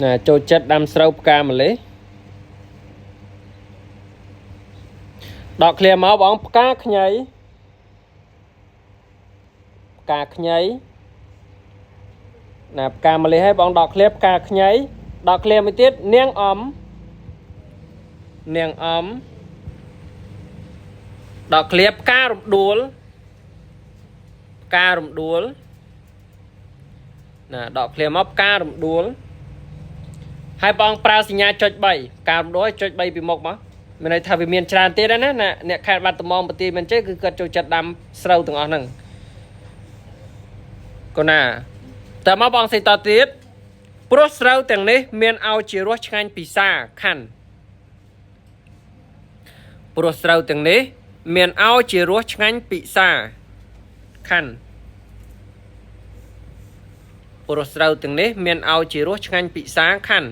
ណាចូលចិត្តដាំស្រូវផ្កាម្លិះដកឃ្លាមកបងផ្កាខ្ញីផ្កាខ្ញីណាផ្កាម្លិះឲ្យបងដកឃ្លាផ្កាខ្ញីដកឃ្លាមួយទៀតនាងអំនាងអំដកឃ្លាផ្ការំដួលផ្ការំដួលណាដកឃ្លាមកផ្ការំដួលហើយបងប្រើសញ្ញាចុច3ផ្ការំដួលចុច3ពីមុខមកមានន័យថាវាមានច្រើនទៀតណាណាអ្នកខេត្តបាត់ដំបងប្រទីមានជ័យគឺគាត់ចូលចិត្តដាំស្រូវទាំងអស់ហ្នឹងកូនណាតើមកបងសេតទៀតព្រោះស្រូវទាំងនេះមានឲ្យជារសឆ្ងាញ់ពិសាខាន់ព្រោះស្រូវទាំងនេះមានឲ្យជារសឆ្ងាញ់ពិសាខាន់ព្រោះស្រូវទាំងនេះមានឲ្យជារសឆ្ងាញ់ពិសាខាន់